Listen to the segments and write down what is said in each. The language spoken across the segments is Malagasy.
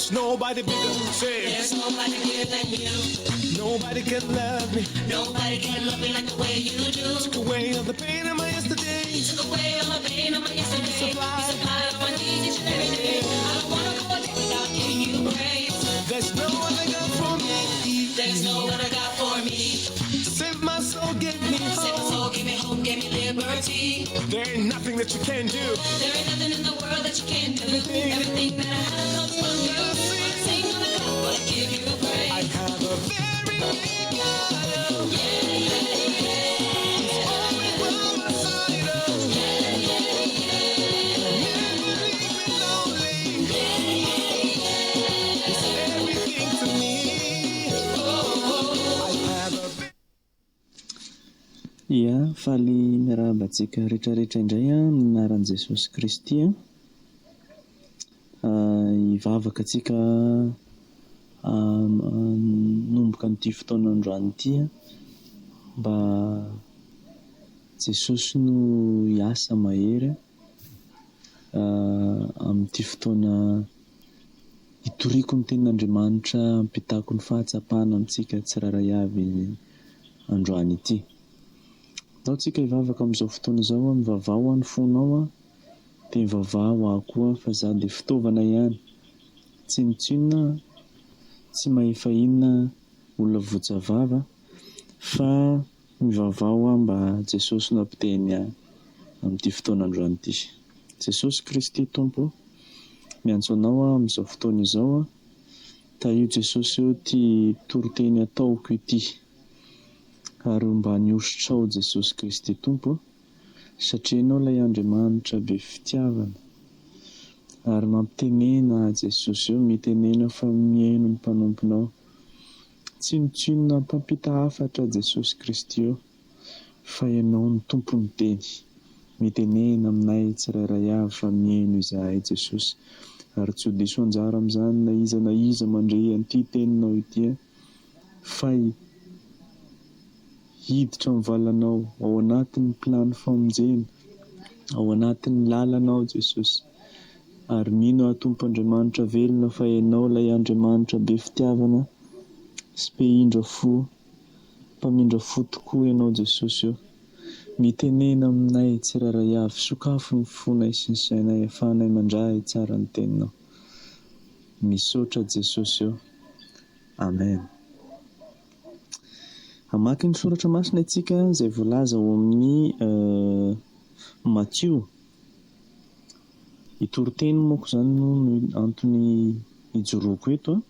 There's nobody bigger. Say. There's nobody bigger than you. Nobody can love me. Nobody can love me like the way you do. Took away all the pain of my yesterday. You took away all the pain of my yesterday. Supply. You supply all my needs each and every day. I don't wanna go a day without giving you praise. There's no other God for me. There's no other God for me. Save my soul, give me Save my hope. soul, give me hope, give me liberty. There ain't nothing that you can do. There ain't nothing in the world that you can't do. Everything. Everything that I have comes from you. Sing on the God, but give you praise. I have a very big God. Oh. He's always by my side. Oh. Never leave me lonely. He's everything to me. Oh, I have a big Ia, faly miarahaba antsika rehetrarehetra indray amin'ny anaran'i Jesosy Kristy. Hivavaka antsika hanomboka an'ity fotoana androany ity mba Jesosy no hiasa mahery amin'ity fotoana hitoriako ny tenin'Andriamanitra, hampitako ny fahatsapana amintsika tsirairay avy androany ity. Ndao tsika hivavaka amin'izao fotoana izao, mivavaha ho an'ny fonao dia mivavaha ho ahy koa fa za dia fitaovana ihany, tsinontsinona aho, tsy mahefa inona olona votsa vava fa mivavaha ho ahy mba Jesosy no hampiteny ahy amin'ity fotoana androany ity. Jesosy Kristy Tompo ô, miantso Anao aho amin'izao fotoana izao, tahio Jesosy ô ity toriteny ataoko ity. Ary ombany hosotrao Jesosy Kristy Tompo satria Ianao ilay Andriamanitra be fitiavana. Ary mampitenena ahy Jesosy ô, mitenena fa mihaino ny mpanomponao. Tsinontsinona mpampita hafatra Jesosy Kristy ô, fa Ianao no Tompon'ny teny. Mitenena aminay tsirairay avy fa mihaino izahay Jesosy. Ary tsy ho diso anjara amin'izany na iza na iza mandre an'ity teninao ity. Fa hiditra amin'ny valanao, ao anatin'ny plan famonjena, ao anatin'ny lalanao Jesosy. Ary mino aho Tompo Andriamanitra velona fa Ianao ilay Andriamanitra be fitiavana sy be indra fo, mpamindra fo tokoa Ianao Jesosy o. Mitenena aminay tsirairay avy, sokafo ny fonay sy ny sainay afahanay mandray tsara ny teninao. Misaotra Jesosy o. Amen. Hamaky ny soratra masina isika izay voalaza ao amin'ny Matio. Hitory teny manko izany no antony hijoroako eto,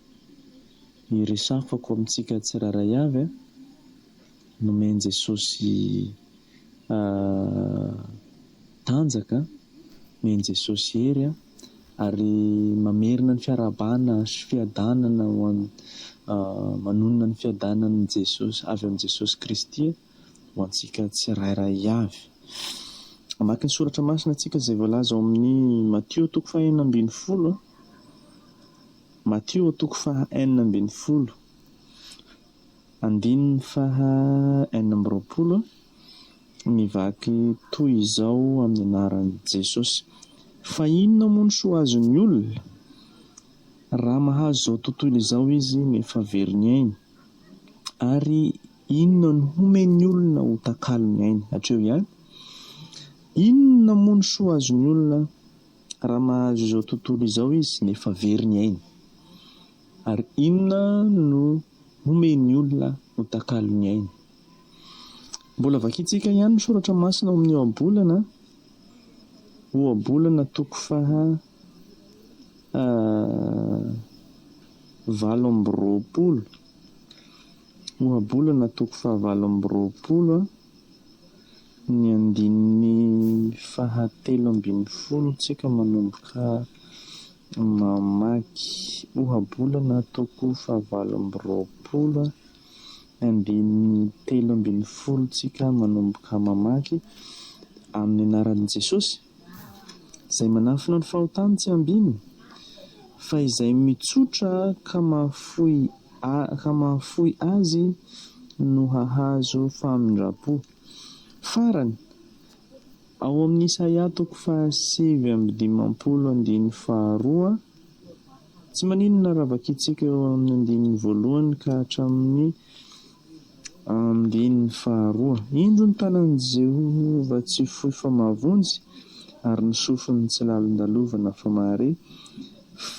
hiresafako amintsika tsirairay avy. Nomen'i Jesosy tanjaka, nomen'i Jesosy hery ary mamerina ny fiarahabana sy fiadanana ho an, manonona ny fiadanan'i Jesosy avy amin'i Jesosy Kristy ho antsika tsirairay avy. Hamaky ny soratra masina antsika izay voalaza ao amin'ny Matio toko faha 16. Matio toko faha 16. Andininy faha 26, mivaky toy izao amin'ny anaran'i Jesosy, Fa inona moa no soa azon'ny olona, raha mahazo izao tontolo izao izy nefa very ny ainy? Ary inona no homen'ny olona ho takalon'ny ainy? Hatreo ihany. Inona moa no soa azon'ny olona, raha mahazo izao tontolo izao izy nefa very ny ainy? Ary inona no homen'ny olona ho takalon'ny ainy? Mbola vakintsika ihany ny soratra masina ao amin'ny Ohabolana, Ohabolana toko faha 28, Ohabolana toko faha 28. Ny andininy faha 13 tsika manomboka mamaky. Ohabolana toko faha 28 andininy 13 tsika manomboka mamaky. Amin'ny anaran'i Jesosy, izay manafina ny fahotany tsy ambinina, fa izay mitsotra ka mahafoy ka mahafoy azy no hahazo famindram-po. Farany, ao amin'ny Isaia toko faha 59 andininy faharoa. Tsy maninona raha vakintsika eo amin'ny andininy voalohany ka hatramin'ny andininy faharoa. Indro ny tanan'i Jehovah tsy fohy fa mahavonjy, ary ny sofiny tsy lalin-dalovana fa mahare,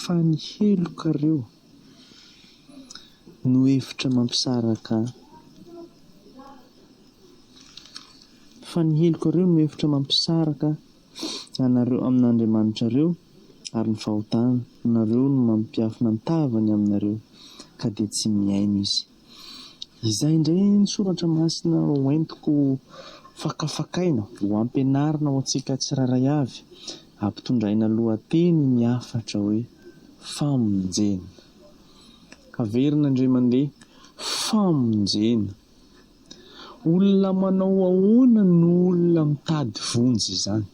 fa ny helokareo no efitra mampisaraka fa ny helokareo no efitra mampisaraka anareo amin'Andriamanitrareo, ary ny fahotanareo no mampiafina ny tavany aminareo, ka dia tsy mihaino Izy. Izay indray ny soratra masina hoentiko fakafakaina, ho ampianarina ho antsika tsirairay avy, ampitondraina lohateny ny hafatra hoe famonjena. Averina indray mandeha, famonjena. Olona manao ahoana no olona mitady vonjy izany?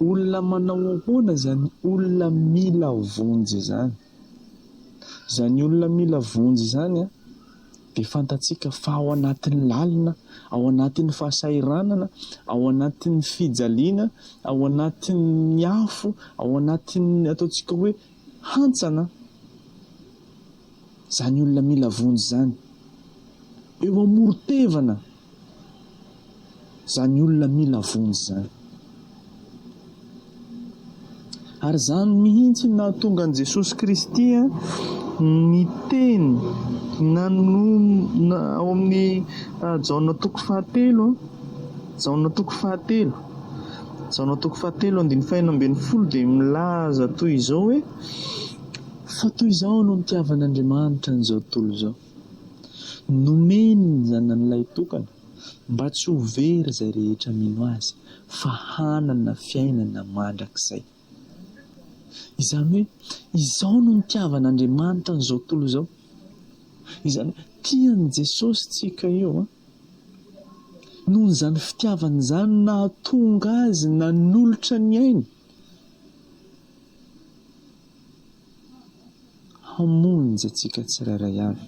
Olona manao ahoana izany olona mila vonjy izany? Izany olona mila vonjy izany dia fantatsika fa ao anatin'ny lalina, ao anatin'ny fahasahiranana, ao anatin'ny fijaliana, ao anatin'ny afo, ao anatin'ny ataontsika hoe hantsana. Izany olona mila vonjy izany. Eo amoron-tevana izany olona mila vonjy izany. Ary izany mihitsy no nahatonga an'i Jesosy Kristy niteny nanom ao amin'ny Jaona toko fahatelo, Jaona toko fahatelo, Jaona toko fahatelo andininy fahenina ambin'ny folo dia milaza toy izao hoe, Fa toy izao no nitiavan'Andriamanitra an'izao tontolo izao, Nomeny ny Zanany Lahitokana, mba tsy ho very izay rehetra mino Azy, fa hanana fiainana mandrakizay. Izany hoe, izao no nitiavan'Andriamanitra an'izao tontolo izao. Izany hoe, tian'i Jesosy tsika io an! Noho izany fitiavany izany no nahatonga Azy nanolotra ny ainy. Hamonjy antsika tsirairay avy.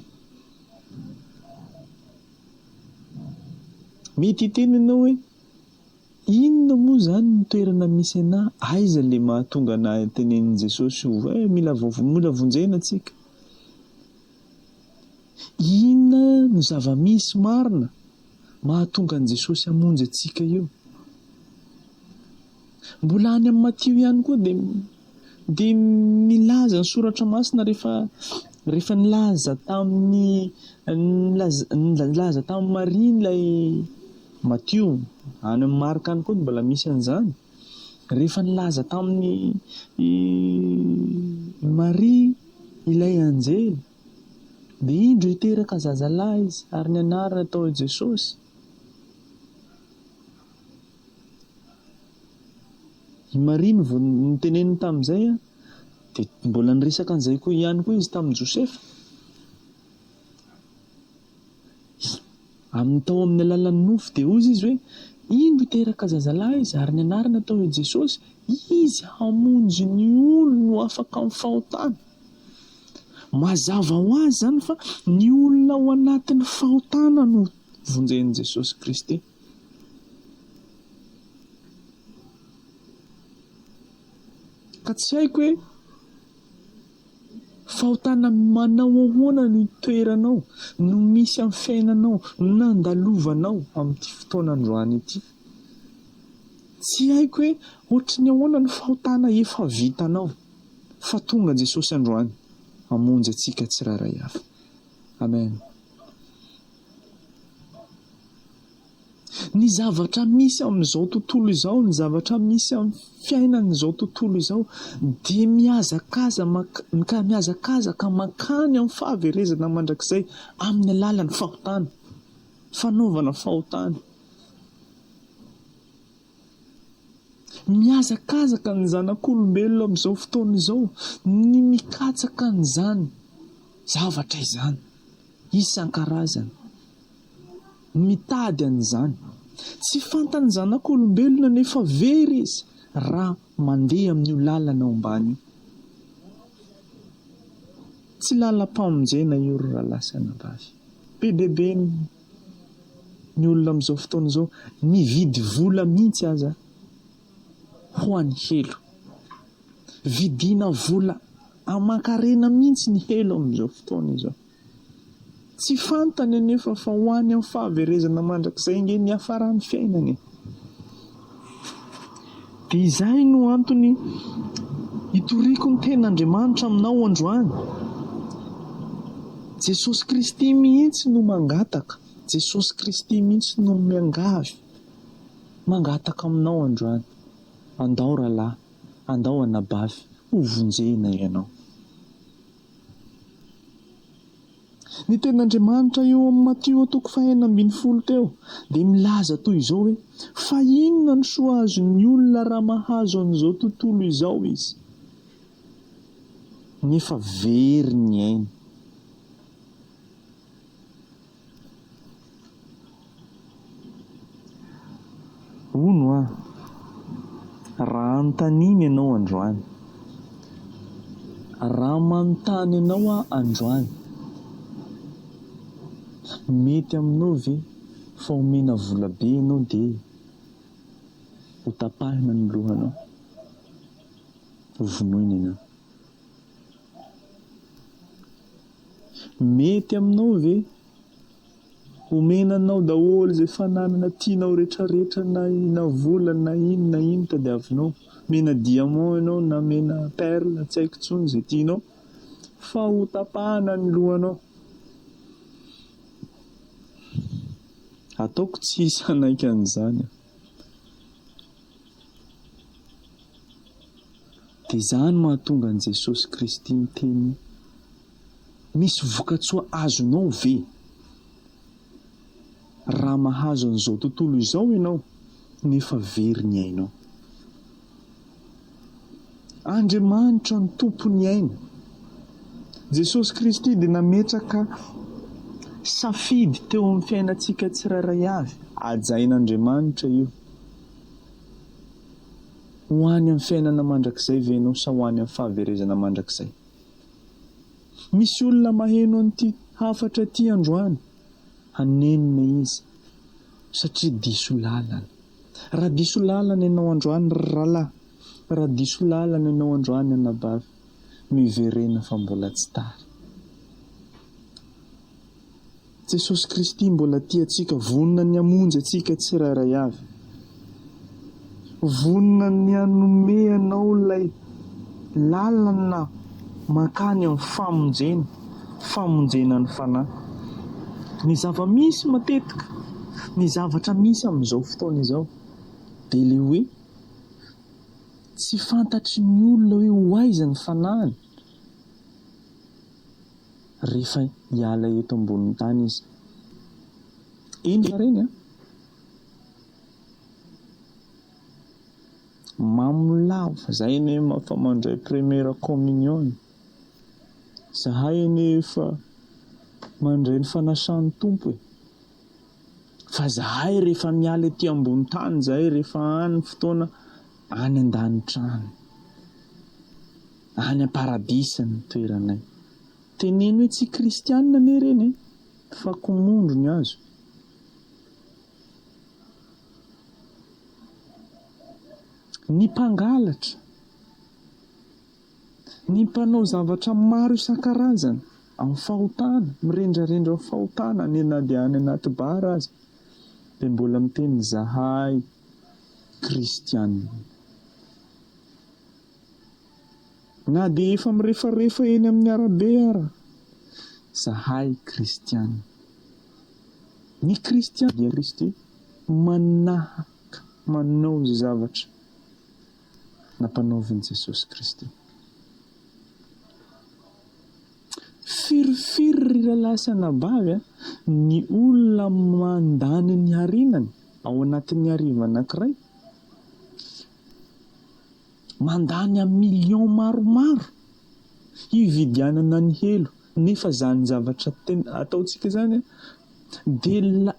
Mety hiteny ianao hoe, Inona moa izany ny toerana misy anà? Aiza ilay mahatonga anà tenenin'i Jesosy hoe mila mila vonjena antsika? Inona no zava-misy marina mahatonga an'i Jesosy hamonjy antsika eo? Mbola any amin'i Matio ihany koa dia dia milaza ny soratra masina rehefa rehefa nilaza tamin'ny nilaza nilaza tamin'i Maria ilay Matio, any amin'ny Marka any koa mbola misy an'izany. Rehefa nilaza tamin'i i Maria ilay anjely dia indro hiteraka zazalahy izy ary ny anarany atao hoe Jesosy. I Maria no vao noteneniny tamin'izay an, dia mbola niresaka an'izay koa ihany koa izy tamin'i Josefa. Amin'ny tao amin'ny alalan'ny nofy dia hozy izy hoe, indro hiteraka zazalahy izy ary ny anarany atao hoe Jesosy, izy hamonjy ny olony ho afaka amin'ny fahotana. Mazava ho azy izany fa ny olona ao anatin'ny fahotana no vonjen'i Jesosy Kristy. Ka tsy haiko hoe fahotana manao ahoana no itoeranao, no misy amin'ny fiainanao, no nandalovanao amin'ity fotoana androany ity. Tsy haiko hoe ohatry ny ahoana ny fahotana efa vitanao, fa tonga Jesosy androany hamonjy antsika tsirairay avy. Amen. Ny zavatra misy amin'izao tontolo izao, ny zavatra misy amin'ny fiainan'izao tontolo izao dia mihazakaza mihazakazaka mankany amin'ny fahaverezana mandrakizay amin'ny alalan'ny fahotana, fanaovana fahotana. Mihazakazaka ny zanak'olombelona amin'izao fotoana izao ny mikatsaka an'izany zavatra izany isan-karazany. Mitady an'izany. Tsy fantan'ny zanak'olombelona nefa very izy raha mandeha amin'io lalana ombany io. Tsy lalam-pamonjena io ry rahalahy sy anabavy. Be dia be ny olona amin'izao fotoana izao mividy vola mihitsy aza ho an'ny helo. Vidiana vola. Aman-karena mihitsy ny helo amin'izao fotoana izao. Tsy fantany anefa fa ho any amin'ny fahaverezana mandrakizay ange ny hiafaran'ny fiainany e! Dia izay no antony hitoriako ny tenin'Andriamanitra aminao androany. Jesosy Kristy mihitsy no mangataka, Jesosy Kristy mihitsy no miangavy, mangataka aminao androany. Andao rahalahy, andao anabavy, ho vonjena ianao. Ny tenin'Andriamanitra eo amin'ny Matio toko fahenina ambinifolo teo dia milaza toy izao hoe, Fa inona no soa azon'ny olona raha mahazo an'izao tontolo izao izy, nefa very ny ainy? Hono hoa, raha anontaniana ianao androany, raha manontany anao aho androany, mety aminao ve fa omena vola be ianao dia ho tapahina ny lohanao, ho vonoina ianao? Mety aminao ve? Omena anao daholo izay fananana tianao retraretra na na vola na ino na ino tadiavinao. Omena diamant ianao na omena perle tsy haiko intsony izay tianao fa ho tapahana ny lohanao. Ataoko tsy hisy hanaiky an'izany aho. Dia izany mahatonga an'i Jesosy Kristy miteny hoe, Misy vokatsoa azonao ve raha mahazo an'izao tontolo izao ianao nefa very ny ainao? Andriamanitra no tompon'ny aina. Jesosy Kristy dia nametraka safidy teo amin'ny fiainantsika tsirairay avy. Hajain'Andriamanitra io. Ho any amin'ny fiainana mandrakizay ve ianao sa ho any amin'ny fahaverezana mandrakizay? Misy olona maheno an'ity hafatra ity androany, hanenina izy satria diso lalana. Raha diso lalana ianao androany ry rahalahy, raha diso lalana ianao androany anabavy, miverena fa mbola tsy tara. Jesosy Kristy mbola tia antsika, vonona ny hamonjy antsika tsirairay avy. Vonona ny hanome anao ilay lalana mankany amin'ny famonjena, famonjena ny fanahy. Ny zava-misy matetika, ny zavatra misy amin'izao fotoana izao dia ilay hoe tsy fantatry ny olona hoe ho aiza ny fanahiny. Rehefa hiala eto ambonin'ny tany izy. Eny fa reny an! Mamo lava, zahay anie efa mandray première communion e! Zahay anie efa mandray ny fanasan'ny Tompo e! Fa zahay rehefa miala ety ambony tany zahay rehefa any fotoana any an-danitra any. Any am-paradisa ny toeranay. Teneno hoe tsy kristianina anie ireny e! Fa komondro ny azo. Ny mpangalatra, ny mpanao zavatra maro isan-karazany amin'ny fahotana, mirendrarendra amin'ny fahotana any na dia any anaty bar aza, dia mbola miteny zahay kristianina. Na dia efa mirefarefa eny amin'ny arabe ara zahay kristiana. Ny kristiana dia Kristy manahaka manao izay zavatra nampanaovin'i Jesosy Kristy. Firifiry ry rahalahy sy anabavy a, ny olona mandany ny harenany ao anatin'ny hariva anankiray? Mandany am millions maromaro hividianana ny helo nefa zany zavatra tena ataontsika zany dia la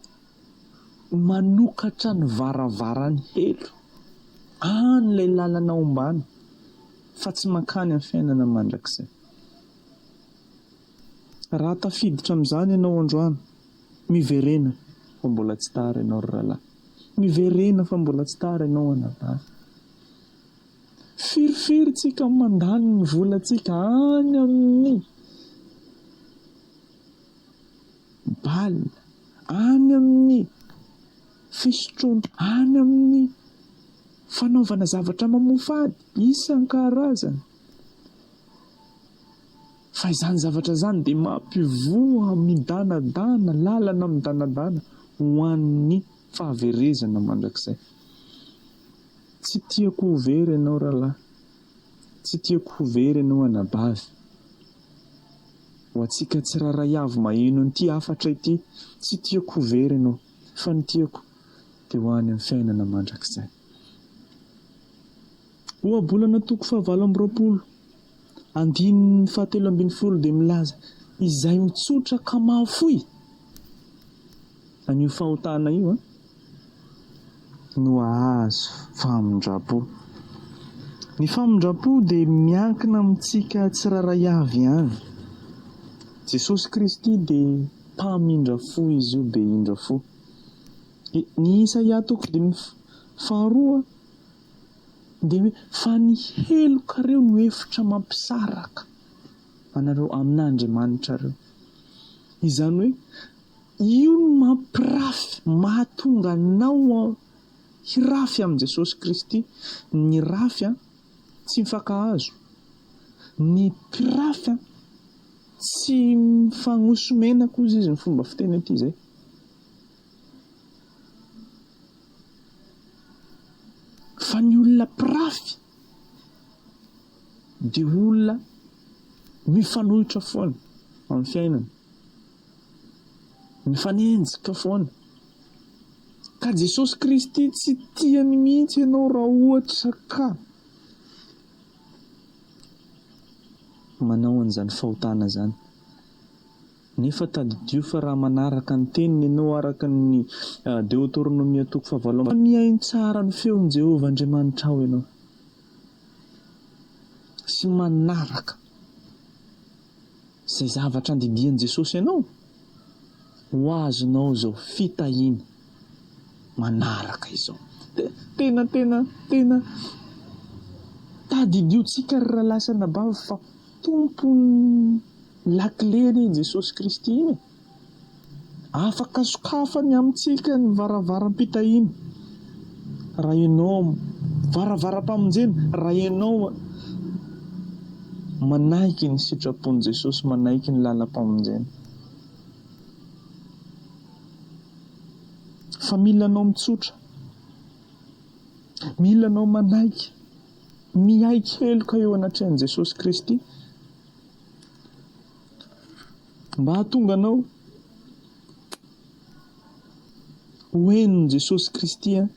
manokatra ny varavaran'ny helo any ilay lalana ombana fa tsy mankany amin'ny fiainana mandrakizay. Raha tafiditra amin'izany ianao androany, miverena fa mbola tsy tara ianao ry rahalahy. Miverena fa mbola tsy tara ianao anabavy. Firifiry tsika mandany ny volantsika any amin'ny bal, any amin'ny fisotroana, any amin'ny fanaovana zavatra mamoafady isan-karazany. Fa izany zavatra izany dia mampivoha midanadana, lalana midanadana ho an'ny fahaverezana mandrakizay. Tsy tiako ho very ianao rahalahy, tsy tiako ho very ianao anabavy. Ho antsika tsirairay avy maheno an'ity hafatra ity, tsy tiako ho very ianao, fa ny tiako dia ho any amin'ny fiainana mandrakizay. Ohabolana toko fahavalo amby 20, andininy fahatelo ambin'ny folo dia milaza izay ho tsotra ka mahafoy an'io fahotana io no hahazo famindram-po. Ny famindram-po dia miankina amintsika tsirairay avy ihany. Jesosy Kristy dia mpamindra fo Izy io, be indra fo. Ny Isaia toko dimy faharoa dia hoe fa ny helokareo no efitra mampisaraka anareo amin'Andriamanitrareo. Izany hoe io no mampirafy, mahatonga anao hirafy amin'i Jesosy Kristy. Ny rafy tsy mifankahazo. Ny mpirafy tsy mifagnoso-menaka hozy izy ny fomba fiteny aty izay. Fa ny olona mpirafy dia olona mifanohitra foana amin'ny fiainana, mifanenjika foana. Ka Jesosy Kristy tsy tiany mihitsy ianao raha ohatra ka manao an'izany fahotana izany. Nefa tadidio fa raha manaraka ny teniny ianao araka ny Deoteronomia toko fahavalo amby. Mihaino tsara ny feon'i Jehovah Andriamanitrao ianao sy manaraka izay zavatra andidian'i Jesosy anao, ho azonao izao fitahiana manaraka izao. Tena tena tena tadidiontsika ry rahalahy sy anabavy fa Tompon'ny lakile anie i Jesosy Kristy iny e! Afaka sokafany amintsika ny varavaram-pitahiana raha ianao, varavaram-pamonjena raha ianao manaiky ny sitrapon'i Jesosy, manaiky ny lalam-pamonjena. Fa mila anao mitsotra, mila anao manaiky. Miaiky heloka eo anatrehan'i Jesosy Kristy mba hahatonga anao ho henon'i Jesosy Kristy an.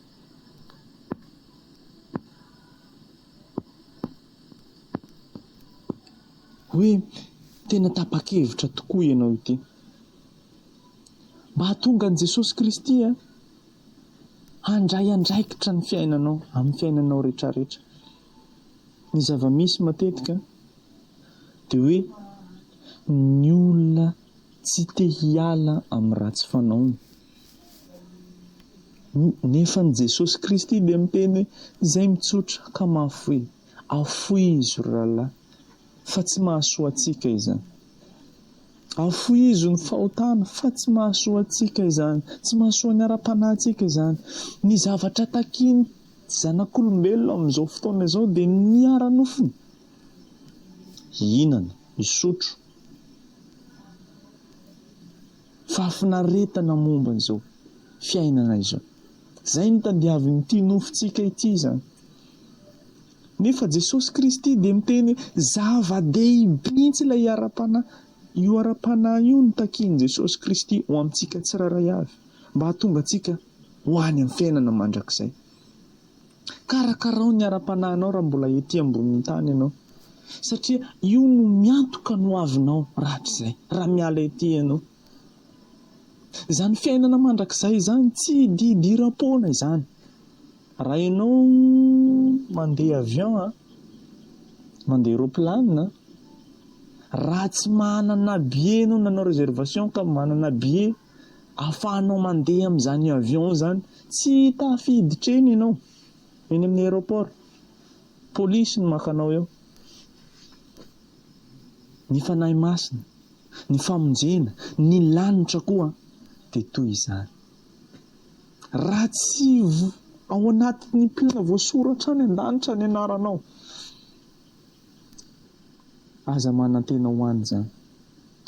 Hoe tena tapa-kevitra tokoa ianao ity. Mba hahatonga an'i Jesosy Kristy an. Handray andraikitra ny fiainanao amin'ny fiainanao retraretra. Ny zava-misy matetika dia hoe ny olona tsy te hiala amin'ny ratsy fanaony. Nefa ny Jesosy Kristy dia miteny hoe izay mitsotra ka mahafoy, afoizo ry rahalahy fa tsy mahasoa antsika izany. Afohizo ny fahotana fa tsy mahasoa antsika izany, tsy mahasoa ny ara-panahintsika izany. Ny zavatra takian'ny zanak'olombelona amin'izao fotoana izao dia ny ara-nofony, hihinana, hisotro, fahafinaretana momba izao fiainana izao. Izay no tadiavin'ity nofontsika ity izany. Nefa Jesosy Kristy dia miteny hoe zava-dehibe mihitsy ilay ara-panahy. Io ara-panahy io no takian'i Jesosy Kristy ho amintsika tsirairay avy, mba hahatonga antsika ho any amin'ny fiainana mandrakizay. Karakarao ny ara-panahinao raha mbola ety ambonin'ny tany ianao, satria io no miantoka ny hoavinao rahatrizay, raha miala ety ianao. Izany fiainana mandrakizay izany tsy ididiram-poana izany. Raha ianao mandeha avion a, mandeha roplanina, raha tsy manana billet ianao nanao réservation ka manana billet ahafahanao mandeha amin'izany avion izany, tsy tafiditra eny ianao, eny amin'ny aéroport. Polisy no maka anao eo. Ny Fanahy Masina, ny famonjena, ny lanitra koa dia toy izany. Raha tsy ao anatin'ny mpila voasoratra any an-danitra ny anaranao, aza manantena ho any izany.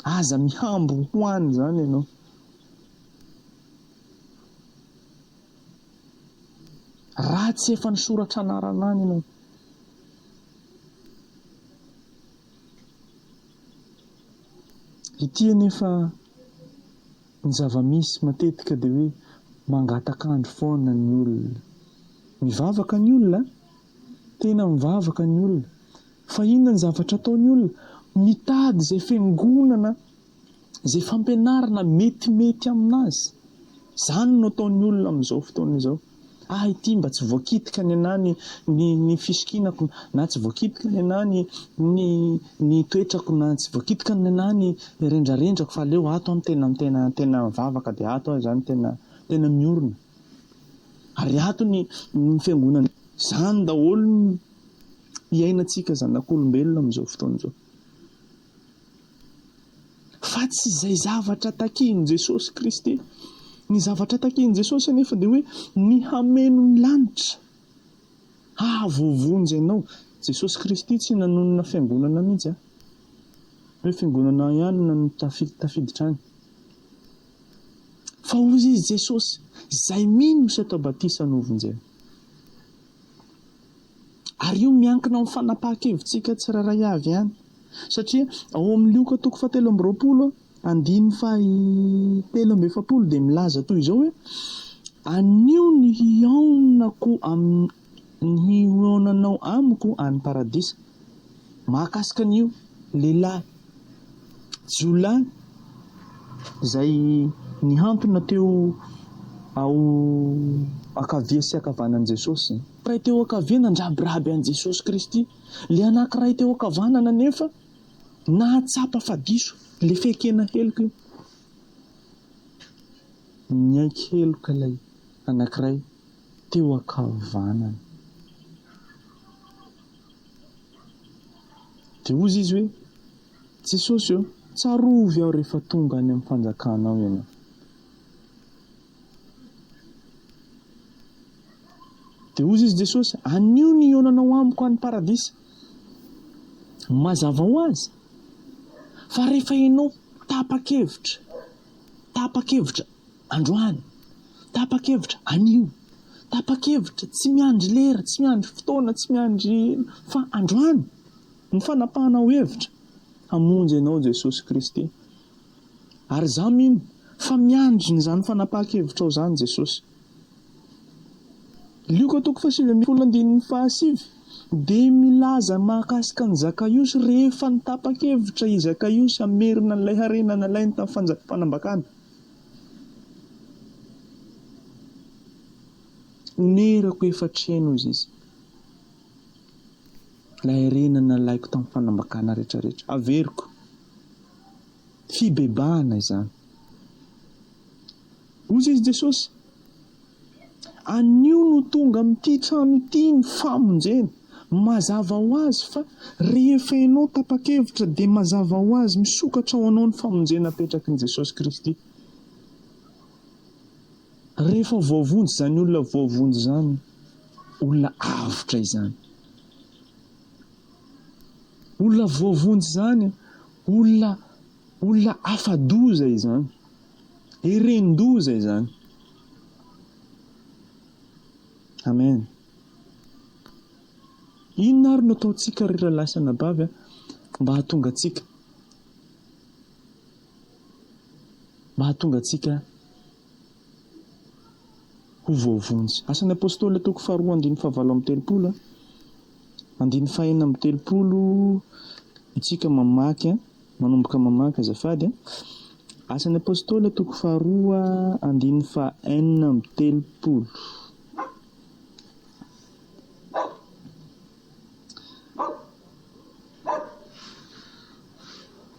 Aza mihambo ho any izany ianao. Raha tsy efa nisoratra anarana any ianao. Ity anefa ny zava-misy matetika dia hoe mangatak'andro foana ny olona. Mivavaka ny olona, tena mivavaka ny olona. Fa inona ny zavatra ataon'ny olona? Mitady izay fiangonana Izay fampianarana metimety aminazy. Izany no ataon'ny olona amin'izao fotoana izao. Ah ity mba tsy voakitika ny anah ny ny ny fisikinako na tsy voakitika ny anah ny ny ny toetrako na tsy voakitika ny anah ny rendrarendrako fa aleo ato aho tena tena tena mivavaka dia ato aho izany tena tena miorina. Ary ato ny ny fiangonana. Izany daholo ny iainantsika zanak'olombelona amin'izao fotoana izao. Fa tsy izay zavatra takian'i Jesosy Kristy. Ny zavatra takian'i Jesosy anefa dia hoe ny hameno ny lanitra, hahavoavonjy anao. Jesosy Kristy tsy nanonona fiangonana mihitsy an. Hoe fiangonana ihany no tafiditra any. Fa hozy izy Jesosy, izay mino sy atao batisa no hovonjena. Ary io miankina amin'ny fanapahan-kevitsika tsirairay avy ihany. Satria ao amin'ny Lioka toko fahatelo amby roapolo, andininy faha-43 dia milaza toy izao hoe, Anio ny hihaonako amin'ny ny hihaonanao amiko any Paradisa. Mahakasika an'io lehilahy jiolahy izay nihantona teo ao ankavia sy ankavanan'i Jesosy. Iray teo ankavia nandrabiraby an'i Jesosy Kristy. Ilay anankiray teo ankavanana anefa nahatsapa fa diso. Ilay fiaikena heloka io. Niaiky heloka ilay anankiray teo ankavanana. Dia hozy izy hoe, Jesosy ô, tsarovy aho rehefa tonga any amin'ny fanjakanao Ianao. Dia hozy izy Jesosy, anio ny hihaonanao amiko any paradisa. Mazava ho azy fa rehefa ianao tapa-kevitra, tapa-kevitra androany, tapa-kevitra anio, tapa-kevitra tsy miandry lera, tsy miandry fotoana, tsy miandry fa androany ny fanapahanao hevitra hamonjy anao Jesosy Kristy. Ary izaho mino fa miandry an'izany fanapahan-kevitrao izany Jesosy. Lioka toko fahasivy ambin'ny folo andininy fahasivy dia milaza mahakasika an'i Zakaiosy rehefa nitapa-kevitra i Zakaiosy hamerina an'ilay harena nalainy tamin'ny fanambakana. Onerako efa-treno hozy izy. Ilay harena nalaiko tamin'ny fanambakana rehetrarehetra. Averiko. Fibebahana izany. Hozy izy Jesosy, Anio no tonga amin'ity trano ity ny famonjena. Mazava ho azy fa rehefa ianao tapa-kevitra dia mazava ho azy misokatra ho anao ny famonjena apetraky ny Jesosy Kristy. Rehefa voavonjy izany olona voavonjy izany, olona avotra izany. Olona voavonjy izany, olona olona afa-doza izany. Heren-doza izany. Amen. Inona ary no ataontsika ry rahalahy sy anabavy a, mba hahatonga antsika mba hahatonga antsika ho voavonjy. Asan'ny Apôstôly toko faharoa andininy fahavalo amby telopolo a, andininy fahenina amby telopolo isika mamaky a, manomboka mamaky azafady a. Asan'ny Apôstôly toko faharoa andininy faha-36.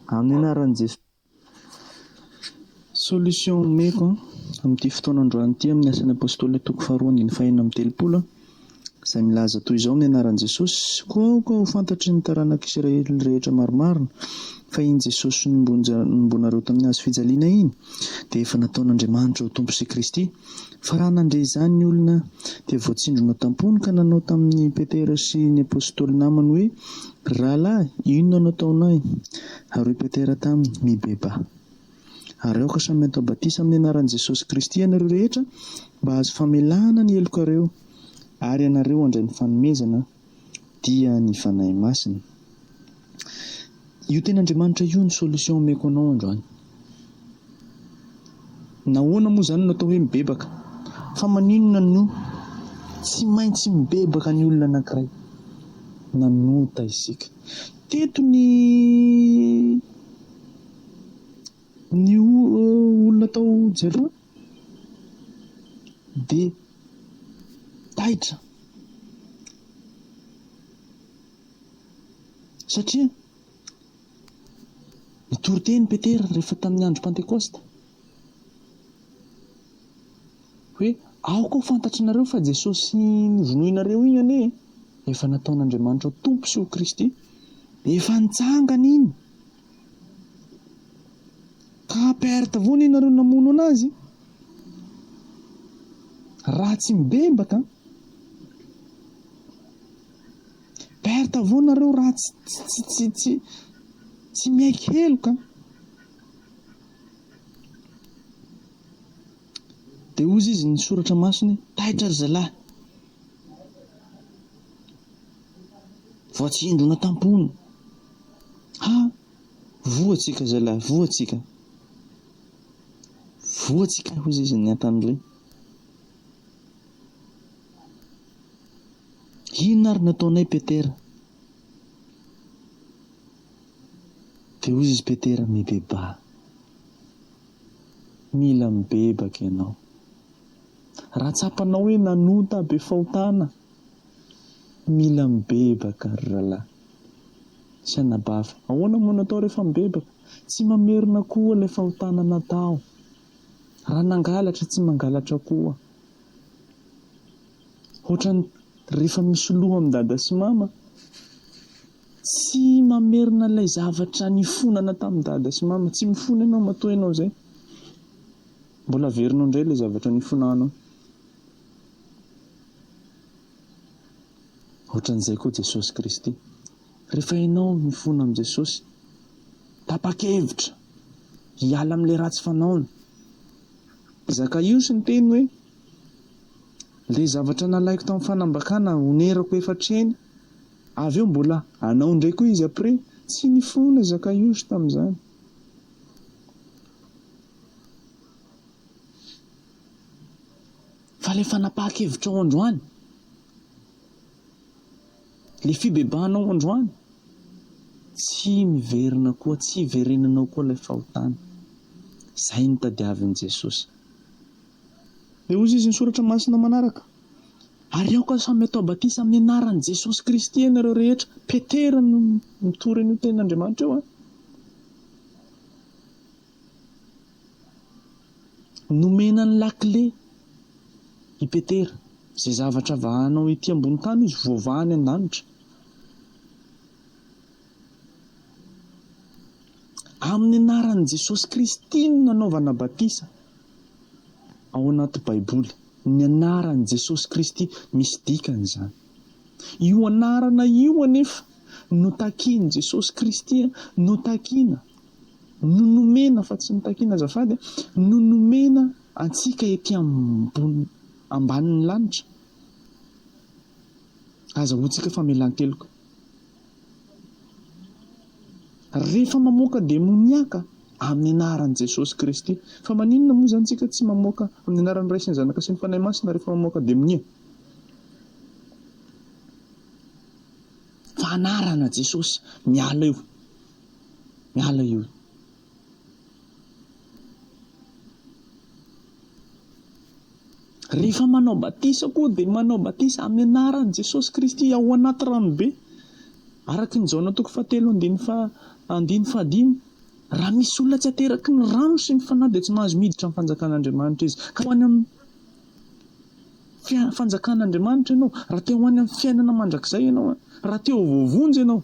Amin'ny anaran'i Jesosy. Solution omeko amin'ity fotoana androany ity amin'ny Asan'ny Apôstôly toko faharoa andininy fahenina amby telopolo. Izay milaza toy izao amin'ny anaran'i Jesosy, Koa aoka ho fantatry ny taranak'Isiraely rehetra marimarina, fa iny Jesosy nohomboanareo tamin'ny hazo fijaliana iny, dia efa nataon'Andriamanitra ho Tompo sy Kristy. Fa raha nandre izany ny olona, dia voatsindrona tam-pony ka nanao tamin'i Petera sy ny apostoly namany hoe, Ry rahalahy, inona no ataonay? Ary hoy Petera taminy, Mibebaha. Ary aoka samy hatao batisa amin'ny anaran'i Jesosy Kristy ianareo rehetra, mba hahazo famelana ny helokareo, ary ianareo handray ny fanomezana, dia ny Fanahy Masina. Io tenin'Andriamanitra io no solution omeko anao androany. Nahoana moa izany no atao hoe mibebaka? Fa maninona no tsy maintsy mibebaka ny olona anankiray? Nanota isika. Teto ny Ny olona tao Jeroa dia taitra satria nitory teny Petera rehefa tamin'ny andro Pantekosta hoe aoka ho fantatrinareo fa Jesosy novonoinareo iny anie efa nataon'Andriamanitra ho Tompo sy ho Kristy, efa nitsangana iny. Ka perte avao anie nareo namono anazy raha tsy mibebaka perte avao nareo raha tsy tsy tsy tsy tsy miaiky heloka de hozy izy ny soratra masina hoe taitra ry zalahy voatsindrona tampony Ha! Voa tsika zalahy, voa tsika. Voa tsika hozy izy ny Antaniroy. Inona ary nataonay Petera? Dia hozy izy Petera, mibebaha. Mila mibebaka ianao. Raha tsapanao hoe nanota be fahotana, mila mibebaka ry rahalahy. Sy anabavy. Ahoana moa no atao rehefa mibebaka? Tsy mamerina koa ilay fahotana natao. Raha nangalatra, tsy mangalatra koa. Ohatran'ny rehefa misoloho amin'i dada sy mama, tsy mamerina ilay zavatra nifonana tamin'i dada sy mama. Tsy mifona ianao matoa ianao izay. Mbola averinao indray ilay zavatra nifonanao. Ohatran'izay koa Jesosy Kristy. Rehefa ianao mifona amin'i Jesosy, tapa-kevitra hiala amin'ilay ratsy fanaony. Zakaiosy niteny hoe, Ilay zavatra nalaiko tamin'ny fanambakana honerako efatra heny, avy eo mbola hanao indray koa izy après. Tsy nifona Zakaiosy tamin'izany. Fa ilay fanapahan-kevitrao androany, ilay fibebahanao androany, tsy miverina koa, tsy hiverenanao koa ilay fahotana. Izay no tadiavin'i Jesosy. Dia hoy izy ny soratra masina manaraka, Ary aoka samy hatao batisa amin'ny anaran'i Jesosy Kristy ianareo rehetra. Petera no mitory an'io tenin'Andriamanitra io an. Nomena ny lakile i Petera. Izay zavatra vahanao ety ambony tany izy voavaha any an-danitra. Amin'ny anaran'i Jesosy Kristy no nanaovana batisa ao anaty Baiboly. Ny anaran'i Jesosy Kristy misy dikany izany. Io anarana io anefa no takian'i Jesosy Kristy, no takiana. no nomena fa tsy notakiana azafady a, no nomena antsika ety ambony ambanin'ny lanitra azahoantsika famelan-keloka. Rehefa mamoaka demoniaka amin'ny anaran'i Jesosy Kristy. Fa maninona moa izany tsika tsy mamoaka amin'ny anaran'ny Ray sy ny Zanaka sy ny Fanahy Masina rehefa mamoaka demonia? Fa anarana Jesosy miala eo. Miala io. Rehefa manao batisa koa dia manao batisa amin'ny anaran'i Jesosy Kristy ao anaty ranobe. Araka ny Jaona toko fahatelo andininy faha andininy fahadimy, raha misy olona tsy ateraky ny rano sy ny fanahy dia tsy mahazo miditra amin'ny fanjakan'Andriamanitra izy. Ka ho any amin'ny. fanjakan'Andriamanitra ianao, raha te ho any amin'ny fiainana mandrakizay ianao, raha te ho voavonjy ianao,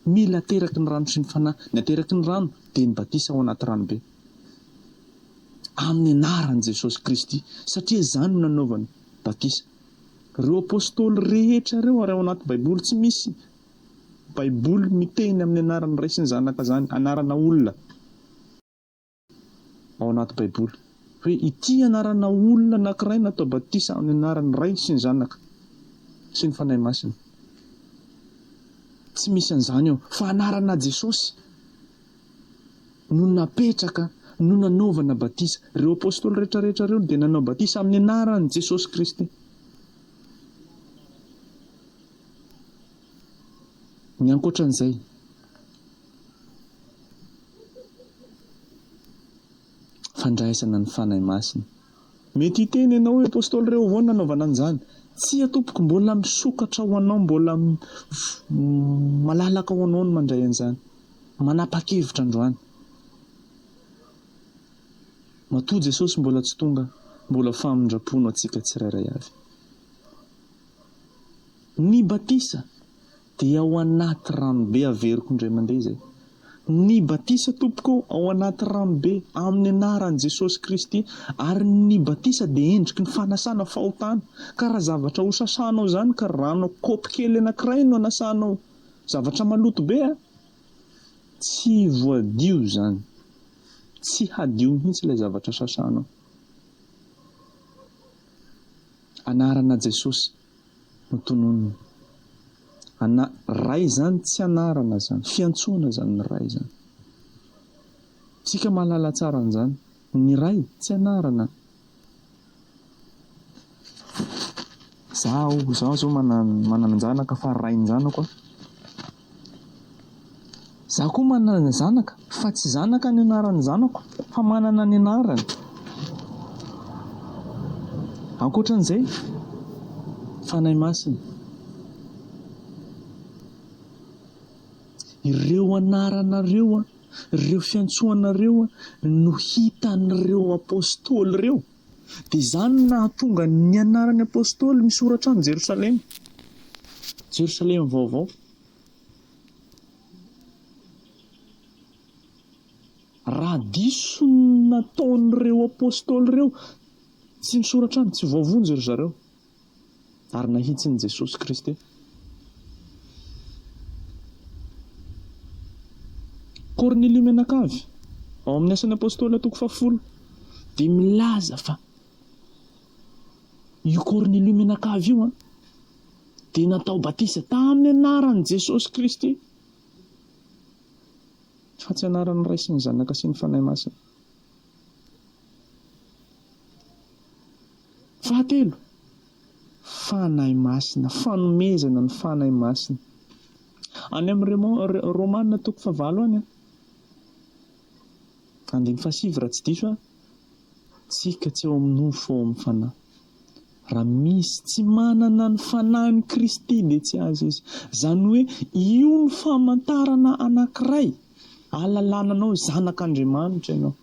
mila ateraky ny rano sy ny Fanahy. Ny ateraky ny rano dia ny batisa ao anaty ranobe. Amin'ny anaran'i Jesosy Kristy, satria izany no nanaovany batisa. Ireo apostoly rehetra ireo ary ao anaty Baiboly tsy misy Baiboly miteny amin'ny anaran'ny Ray sy ny Zanaka izany, anarana olona. Ao anaty Baiboly. Hoe ity anarana olona anankiray natao batisa amin'ny anaran'ny Ray sy ny Zanaka sy ny Fanahy Masina. Tsy misy an'izany ao. Fa anarana Jesosy no napetraka, no nanaovana batisa. Ireo Apostoly rehetra rehetra ireo dia nanao batisa amin'ny anaran'i Jesosy Kristy. Ny ankoatran'izay. Fandraisana ny Fanahy Masina. Mety hiteny ianao hoe Apostoly ireo avao no nanaovana an'izany. Tsia tompoko, mbola misokatra ho anao, mbola malalaka ho anao ny mandray an'izany. Manapa-kevitra androany. Matoa Jesosy mbola tsy tonga, mbola famindram-po no antsika tsirairay avy. Ny batisa dia ao anaty ranobe averiko indray mandeha izay. Ny batisa tompoko ao anaty ranobe amin'ny anaran'i Jesosy Kristy ary ny batisa dia endriky ny fanasana fahotana ka raha zavatra ho sasanao izany ka rano kaopy kely anankiray no anasanao zavatra maloto be a! Tsy voadio izany, tsy hadio mihitsy ilay zavatra sasanao. Anarana Jesosy no tononina. Ana, Ray izany tsy anarana izany, fiantsoana izany ny Ray izany. Tsika mahalala tsara an'izany. Ny Ray tsy anarana. Zaho, zaho zao manan, manan-janaka fa rain-janako aho. Zaho koa manana zanaka fa tsy zanaka ny anaran'ny zanako fa manana ny anarany. Ankoatran'izay, Fanahy Masina. Ireo anaranareo, ireo fiantsoanareo no hitan'ireo Apostoly ireo. Dia izany no nahatonga ny anaran'ny Apostoly misoratra any Jerosalema. Jerosalema vaovao. Raha diso ny nataon'ireo Apostoly ireo, tsy misoratra any, tsy voavonjy ry zareo. Ary nahitsin'i Jesosy Kristy. Kornelio mianakavy, ao amin'ny Asan'ny Apostoly toko fahafolo, dia milaza fa io Kornelio mianakavy io an, dia natao batisa tamin'ny anaran'i Jesosy Kristy, fa tsy anaran'ny Ray sy ny Zanaka sy ny Fanahy Masina. Fahatelo, Fanahy Masina, fanomezana ny Fanahy Masina. Any amin'ny Romana toko fahavalo any, andininy fahasivy raha tsy diso aho, tsika tsy ao amin'ny nofo fa ao amin'ny Fanahy. Raha misy tsy manana ny Fanahin'i Kristy dia tsy azy izy. Izany hoe io no famantarana anankiray ahalalana anao zanak'Andriamanitra ianao.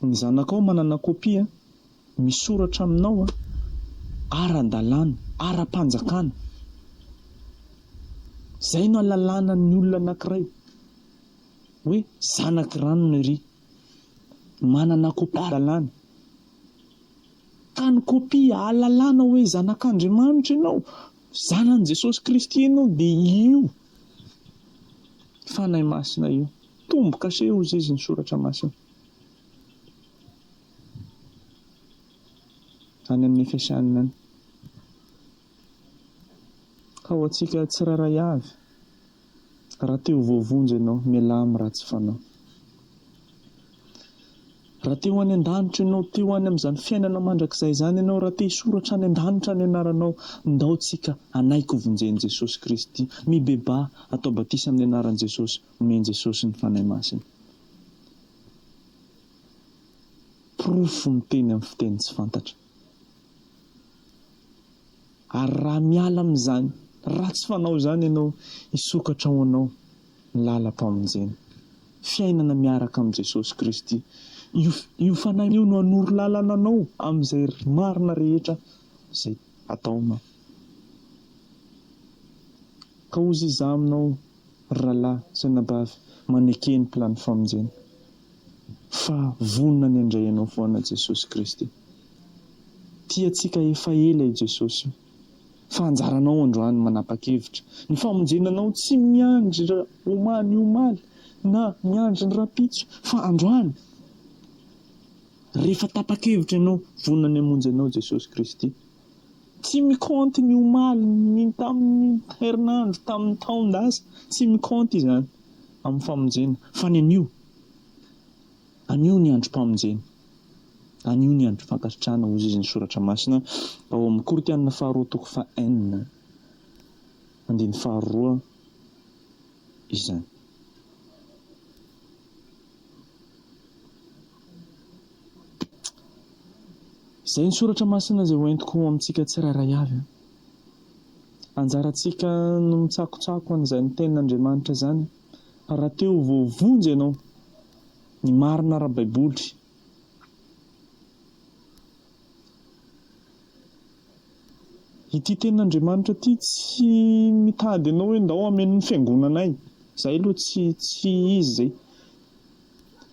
Ny zanakao manana kopia misoratra aminao ara-dalàna, ara-panjakana. Izay no ahalalana ny olona anankiray hoe zanak'i ranona ery. Manana kopia ara-dalàna. Ka ny kopia ahalalana hoe zanak'Andriamanitra ianao, zanan'i Jesosy Kristy ianao dia io Fanahy Masina io. Tombo-kase hozy izy ny Soratra Masina. Any amin'ny Efesianina any. Ka ho antsika tsirairay avy, raha te ho voavonjy ianao, mialà amin'ny ratsy fanao. Raha te ho any an-danitra ianao, te ho any amin'izany fiainana mandrakizay izany ianao, raha te hisoratra any an-danitra ny anaranao, ndao tsika hanaiky ho vonjen'i Jesosy Kristy. Mibebaha, atao batisa amin'ny anaran'i Jesosy, omen'i Jesosy ny Fanahy Masina. Porofo miteny amin'ny fiteny tsy fantatra. Ary raha miala amin'izany ratsy fanao izany ianao, hisokatra ho anao ny lalam-pamonjena. Fiainana miaraka amin'i Jesosy Kristy. Io io Fanahy io no hanoro lalana anao amin'izay marina rehetra izay ataonao. Ka hozy izaho aminao ry rahalahy sy anabavy, maneke ny plan'ny famonjena. Fa vonona ny handray anao foana Jesosy Kristy. Tia antsika efa ela i Jesosy io. Fa anjaranao androany manapa-kevitra. Ny famonjena anao tsy miandry omaly omaly na miandry ny rahampitso fa androany. Rehefa tapa-kevitra ianao, vonona ny hamonjy anao Jesosy Kristy. Tsy mikaonty ny omaly, ny tamin'ny herinandro, tamin'ny taon-dasa, tsy mikaonty izany amin'ny famonjena fa ny anio. Anio ny androm-pamonjena. Anio ny andro fankasitrahana hozy izy ny Soratra Masina ao amin'ny Korintianina faharoa toko fahenina andininy faharoa izany. Izay ny Soratra Masina izay hoentiko ho amintsika tsirairay avy. Anjarantsika no mitsakotsako an'izany tenin'Andriamanitra izany. Raha te ho voavonjy ianao, ny marina ara-baiboly. Ity tenin'Andriamanitra ity tsy mitady anao hoe ndao hameno ny fiangonanay. Izay aloha tsy tsy izy izay.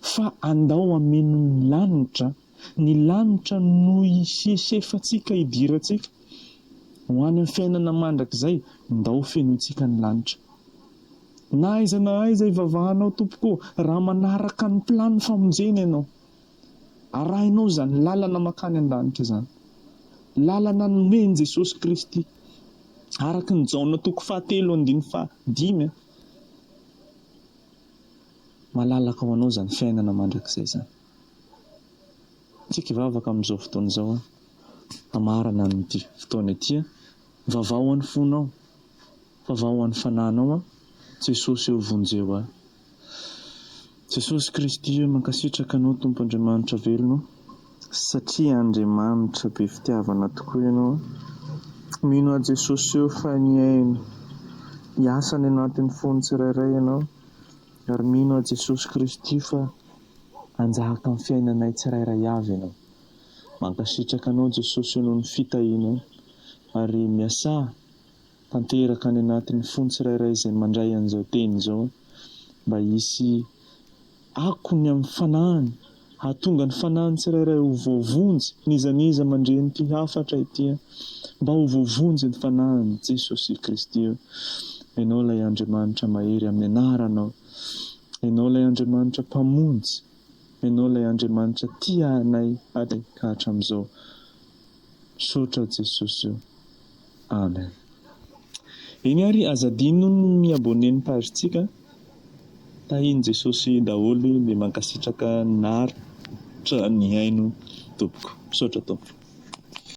Fa andao hameno ny lanitra. Ny lanitra no hisesefantsika hidirantsika ho any amin'ny fiainana mandrakizay. Ndao fenointsika ny lanitra. Na aiza na aiza ivavahanao tompoko ô, raha manaraka ny plan famonjena ianao, arahinao izany lalana makany an-danitra izany, lalana nomen'i Jesosy Kristy, araka ny Jaona toko fahatelo andininy fahadimy, malalaka ho anao izany fiainana mandrakizay izany. Tsika hivavaka amin'izao fotoana izao, hamarana an'ity fotoana ity, vavaho an'ny fonao. Fa vao any fanahinao aho, Jesosy ô vonjeo ahy. Jesosy Kristy ô mankasitraka Anao Tompo Andriamanitra velona ô, satria Andriamanitra be fitiavana tokoa Ianao a. Mino aho Jesosy ô fa nihaino hiasa any anatin'ny fon'ny tsirairay Ianao, ary mino aho Jesosy Kristy fa hanjaka amin'ny fiainanay tsirairay avy Ianao. Mankasitraka Anao Jesosy ô noho ny fitahianao, ary miasà tanteraka any anatin'ny fony tsirairay izay mandray an'izao teny izao mba hisy akony amin'ny fanahiny, hahatonga ny fanahiny tsirairay ho voavonjy, n'iza n'iza mandre an'ity hafatra ity, mba ho voavonjy ny fanahiny, Jesosy Kristy ô, Ianao ilay Andriamanitra mahery amin'ny anaranao, Ianao ilay Andriamanitra Mpamonjy, Ianao ilay Andriamanitra tia anay hatrizay ka hatramin'izao. Misaotra Jesosy o. Amen. Eny ary aza adino ny mi abonner ny page tsika. Tahin'i Jesosy daholo dia mankasitraka naharitra nihaino tompoko. Misaotra tompoko.